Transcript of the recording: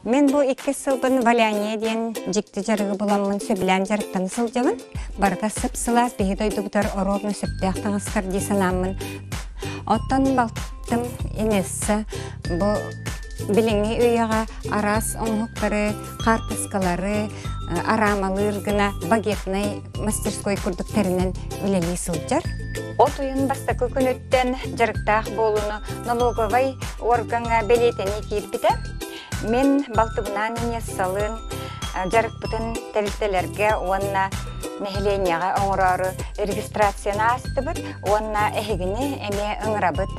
Мин бу иккис сылбын валяние диэн дьикти дьарыгы буламмын сөбүлээн дьарыктана сылдьабын. Барыта сып-сылаас биһи дойдубутар оруобуна сөптөөх таҥастар дии санааммын. Оттон балтым Инесса бу билиҥҥи үйэҕэ араас оҥоһуктары, хаартыскалары араамалыыр гына багетнай мастерской курдук тэринэн үлэлии сылдьар. От ыйын бастакы күнүттэн дьарыктаах буолууну налоговай уоргаҥҥа бэлиэтэнии киирбитэ. Мин балтыбынаан Инессалыын дьарыкпытын тэрилтэлэргэ уонна нэһилиэнньэҕэ оҥороору регистрацияны аастыбыт уонна эһигини эмиэ ыҥырабыт.